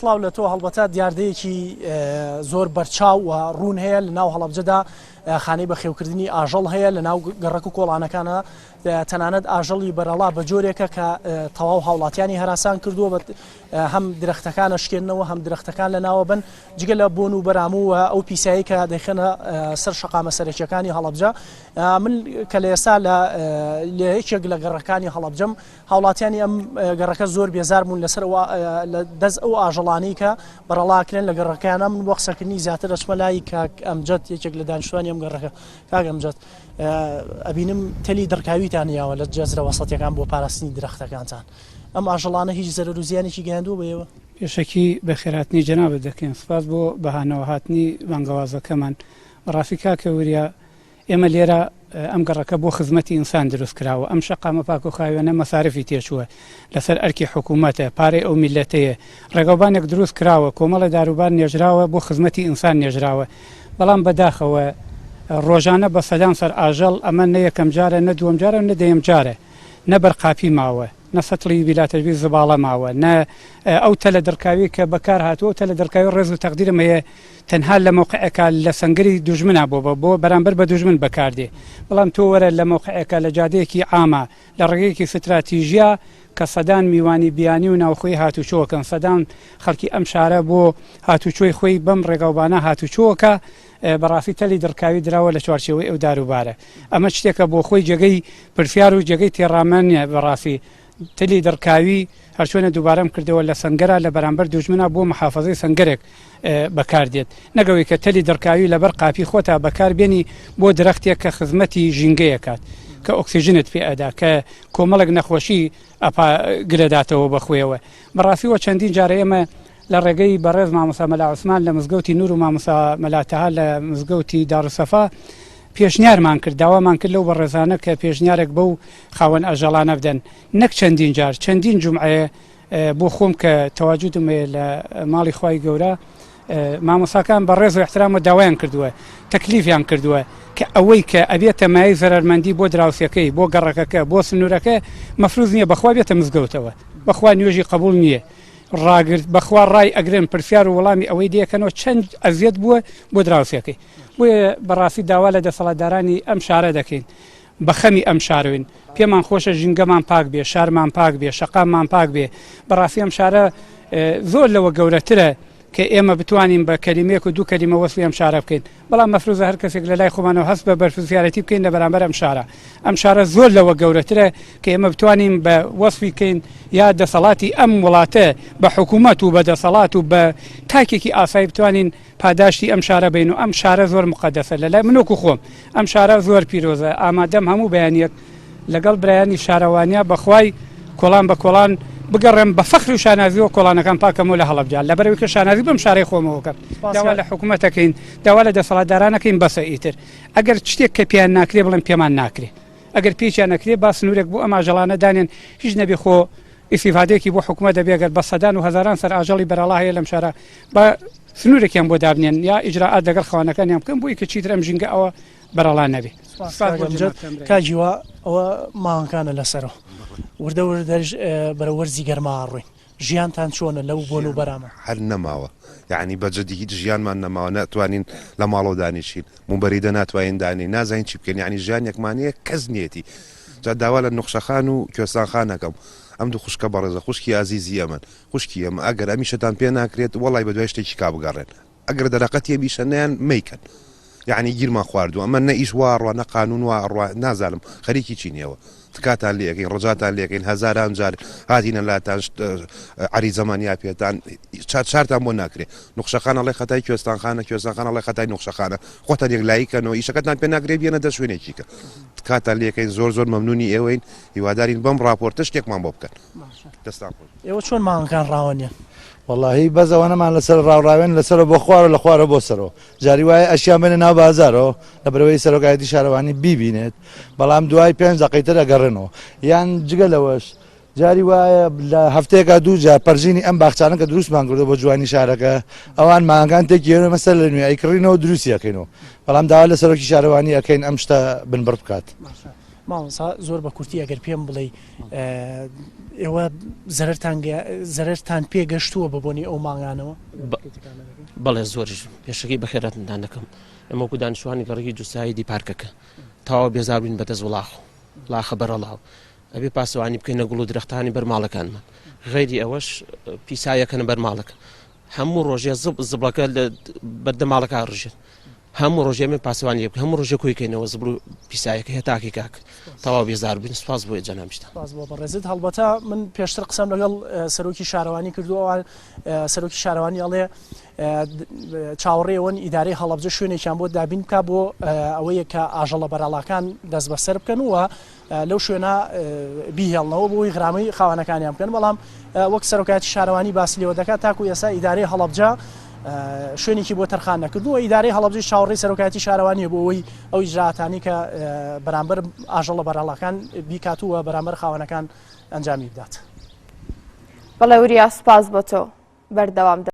سڵاو لە تۆ هەڵبەتە دیاردەیەکی زۆر بەرچاو و ڕوون هەیە لە ناو هەڵەبجەدا خانەی بەخێوکردنی ئاژەڵ هەیە لە ناو گەڕەک و کۆڵانەکانە تەنانەت ئاژەڵی بەرەڵا بە جۆرێکە کە تەواو هاوڵاتیانی هەراسان کردووە بە هەم درەختەکانە شکێنەوە هەم درەختەکان لە ناوە بن جگە لە بۆن و بەرام و ئەو پیسایی کە دەخەنە سەر شەقامە سەرەکیەکانی هەڵەبجە من کە لە ئێستا لە یەکێک لە گەڕەکانی هەڵەبجەم هاوڵاتیانی ئەم گەڕەکە زۆر بێزار بوون لەسەر لە دەست ئەو ئاژەڵانەی کە بەڕەڵاکرێن لە گەڕەکەیانە من بۆ قسەکردنی زیاتر دەچمە لای کاک ئەمجەد یەکێک لە دانیشتوانی ئەم گەڕەکە کاک ئەمجەد ئەبینم تەلی دڕکاویتان یاوە لە جەزرە وەسەتیەکان بۆ پاراستنی درەختەکانتان ئەم ئاژەڵانە هیچ زەرەر و زیانێکی گەیاندووە بە ئێوە؟ پێشەکی بەخێرهاتنی جەنابت دەکەین سوپاس بۆ بەهانەوەهاتنی بانگەوازەکەمان بەڕاستی کاکە وریا ئێمە لێرە ئەم گەڕەکە بۆ خزمەتی ئینسان دروست کراوە، ئەم شەقامە پاک و خاوێنە مەسارفی تێچووە، لەسەر ئەرکی حکوومەتە، پارەی ئەو میللەتەیە، ڕێگاوبانێک دروست کراوە، کۆمەڵێ داروبار نێژراوە بۆ خزمەتی ئینسان نێژراوە، بەڵام بەداخەوە ڕۆژانە بە سەدان سەر ئاژەڵ، ئەمە نە یەکەم جارە، نە دووەم جارە و نە دەیەم جارە، نە بەرقاپی ماوە، نە سەتڵی بیلاتەشبی زباڵە ماوە، نە ئەو تەلە دڕکاویەی کە بەکار هاتووە، ئەو تەلە دڕکاوی ڕێز و تەقدیرم هەیە تەنها لە مەوقعێکا لە سەنگەری دوژمنا بۆ بە بۆ بەرامبەر بە دوژمن بەکار دێ، بەڵام تۆ وەرە لە مەوقعێکا لە جادەیەکی عاما لە ڕێگەیەکی ستراتیژیا کە سەدان میوانی بیانی و ناوخۆیی هاتوچۆ ئەکەن، سەدان خەڵکی ئەم شارە بۆ هاتوچۆی خۆی بەم ڕێگاوبانە هاتوچۆ ئەکا، بەڕاستی تەلی دڕکاوی دراوە لە چوارچێوەی ئەو داروبارە. ئەمە شتێکە بۆ خۆی جێگەی پرسیار و جێگەی تێڕامانە بەڕاستی. تەلی دڕکاوی هەرچۆنە دووبارەم کردەوە لە سەنگەرا لە بەرامبەر دوژمنا بۆ محافەزەی سەنگەرێک بەکار دێت نەک ئەوەی کە تەلی دڕکاوی لەبەر قاپی خۆتا بەکار بێنی بۆ درەختێک کە خزمەتی ژینگەیەکات کە ئۆکسیژنت پێ ئەدا کە کۆمەڵێک نەخۆشی ئەپا گرەداتەوە بەخۆیەوە بەڕاستی وە چەندین جارە ئێمە لە ڕێگەی بەڕێز مامۆستا مەلا عوسمان لە مزگەوتی نور و مامۆستا مەلا تەها لە مزگەوتی دارالسەفا پێشنیارمان کرد، داوامان کرد لەو بەڕێزانە کە پێشنیارێک بەو خاوەن ئاژەڵانە بدەن، نەک چەندین جار، چەندین جومعەیە بۆ خۆم کە تەواجودم هەیە لە ماڵی خوای گەورە، مامۆستاکان بە ڕێز و ئیحترامەوە داوایان کردووە، تەکلیفیان کردووە کە ئەوەی کە ئەبێتە مایەی زەرەرمەندی بۆ دراوسێکەی، بۆ گەڕەکەکە، بۆ سنوورەکە، مەفروز نییە بەخوا بێتە مزگەوتەوە، بەخوا نوێژی قەبووڵ نییە. ڕاگرت بەخوا ڕای ئەگرن پرسیار و وەڵامی ئەوەی لێکەنەوە چەند ئەزیەت بووە بۆ دراوسێکەی بۆیە بەڕاستی داوا لە دەسەڵاتدارانی ئەم شارە دەکەین بە خەمی ئەم شارەوین پێمان خۆشە ژینگەمان پاک بێ شارمان پاک بێ شەقاممان پاک بێ بەڕاستی ئەم شارە زۆر لەوە گەورەترە کە ئێمە بتوانین بە کەلیمەیەک و دوو کەلیمە وەسفی ئەم شارە بکەین بەڵام مەفروزە هەر کەسێک لە لای خۆمانەوە هەست بە بەرپرسیارەتی بکەین لە بەرامبەر ئەم شارە. ئەم شارە زۆر لەوە گەورەترە کە ئێمە بتوانین بە وەسفی بکەین یا دەسەڵاتی ئەم وڵاتە بە حکوومەت و بە دەسەڵات و بە تاکێکی ئاسایی بتوانین پاداشتی ئەم شارە بین و ئەم شارە زۆر مقەدەسە لە لای من وەکو خۆم ئەم شارە زۆر پیرۆزە ئامادەم هەموو بەیانیەک لەگەڵ برایانی شارەوانیا بەخوای کۆڵان بە کۆڵان بگەڕێم بە فەخر و شانازیەوە کۆڵانەکان پاکەمەوە لە هەڵەبجە لەبەرئەوەی کە شانازی بەم شارەی خۆمەوە کەم داوا لە حکومەت ئەکەین داوا لە دەسەڵاتداران ئەکەین بەسە ئیتر ئەگەر شتێک کە پێیان ناکرێ بڵێن پێمان ناکرێ ئەگەر پێیان ئەکرێ با سنوورێک بۆ ئەم ئاژەڵانە دانێن هیچ نەبێ خۆ ئیسیفادەیەکی بۆ حکومەت دەبێ گەر بە سەدان و هەزاران سەر ئاژەڵی بەرەڵا هەیە لەم شارە با سنوورێکیان بۆ دابنێن یا ئیجرائات لەگەڵ خاوەنەکانیان بکەن بۆی کە چیتر ئەم ژینگە ئەوە بەرەڵا نەبێ. سوپاس کاک ئەمجەد. کاک هیوا ئەوە مانگەکانە لەسەرەوە وردە وردەش بەرەو وەرزی گەرما ئەڕۆین ژیانتان چۆنە لەو بۆن و بەرامە؟ هەر نەماوە یەعنی بە جدی هیچ ژیانمان نەماوە ناتوانین لە ماڵەوە دانیشین موبەریدە ناتوانین دانێین نازانین چی بکەین یەعنی ژیانێکمان هەیە کەس نیەتی جا داوا لە نوخشەخان و کوێستانخان ئەکەم ئەم دوو خوشکە بەڕێزە خوشکی ئازیزی ئەمن خوشکی ئەمە ئەگەر ئەمیشەتان پێ ناکرێت وەڵای بەدوای شتێکی کا بگەڕێن ئەگەر دەرەقەتی ئەم ئیشە نەیان مەیکەن یەعنی گیرمان خواردوە ئەمە نە ئیش وا ئەڕوا نە قانون وا ئەڕوا نازانم خەریکی چین ئێوە تکاتان لێ ئەکەین ڕجاتان لێ ئەکەین هەزاران جار هاتینە لاتان عەریزەمان یا پێتان چارتان بۆ ناکرێ نوخشەخان ئەڵێ خەتای کوێستانخانە کوێستانخان ئەڵێ خەتای نوخشەخانە خۆتان یەکلایی کەنەوە ئیشەکەتان پێ ناکرێ بێنە دە شوێنێکی کە تکاتان لێ ئەکەین زۆر زۆر مەمنونی ئێوەین هیوادارین بەم ڕاپۆرتە شتێکمان بۆ بکەن دەستان خۆش. ئێوە چۆن مانگەکان ڕاوەنێن؟ وەڵاهی بەس ئەوانەمان لەسەر ڕاوڕاوێن لەسەرەوە بۆ خوارەوە لە خوارەوە بۆ سەرەوە جاری وایە ئەشیان بێنە ناو بازارەوە لەبەرئەوەی سەرۆکایەتی شارەوانی بیبینێت بەڵام دوای پێنج دەقەی تر ئەگەڕێنەوە یان جگە لەوەش جاری وایە لە هەفتەیەکا دوو جار پەرژینی ئەم باخچانە کە دروستمان کردو بۆ جوانی شارەکە ئەوان مانگان تێکی مەسەر لە نوێ ئەیکڕینەوە دروستی ئەکەینەوە بەڵام داوا لە سەرۆکی شارەوانی ئەکەین ئەم شتە بنبڕ بکات. مامۆستا زۆر بە کورتی ئەگەر پێم بڵێی ئێوە زەرەرتان زەرەرتان پێ گەشتووە بە بۆنی ئەو مانگانەوە؟ بەڵێ زۆریش پێشەکی بەخێراتندان دەکەم ئێمە وەکو دانیشتوانی گەڕەکی جوسایدی پارکەکە تەواو بێزار بووین بەدەست وڵاخ و ڵاخە بەرەڵاو ئەبێ پاسەوانی بکەینە گوڵ و درەختانی بەر ماڵەکانمان غەیری ئەوەش پیسایەکەنە بەر ماڵەکە هەموو ڕۆژێ زبڵەکە لە بەردە ماڵەکە ڕژێت هەموو ڕۆژێ من پاسەوانی لێ بکەین هەموو ڕۆژێ کۆی کەینەوە زبڵ و پیسایەکە هێتاکی کاک تەواو بێزار بووین سوپاس بۆ جەنابیشتان. سوپاس بۆ بەڕێزت هەڵبەتە من پێشتر قسەم لەگەڵ سەرۆکی شارەوانی کردو ئەوان سەرۆکی شارەوانی ئەڵێ چاوەڕێ ئەوەن ئیدارەی هەڵەبجە شوێنێکیان بۆ دابین بکا بۆ ئەوەیە کە ئاژەڵە بەرەڵاکان دەست بەسەر بکەن و لەو شوێنە بیهێڵنەوە بۆی غرامەی خاوەنەکانیان بکەن بەڵام وەک سەرۆکایەتی شارەوانی باسی لێوە دەکات تاکو ئێستا ئیدارەی هەڵەبجە شوێنێکی بۆ تەرخان نەکردووە ئیدارەی هەڵەبجەی چاوەڕێی سەرۆکایەتی شارەوانیە بۆ ئەوەی ئەو ئیجراتانی کە بەرامبەر ئاژەڵە بەرەڵاکان بیکات و بەرامبەر خاوەنەکان ئەنجامی بدات. بەڵێ وریا سوپاس بۆ تۆ بەردەوام دەبین.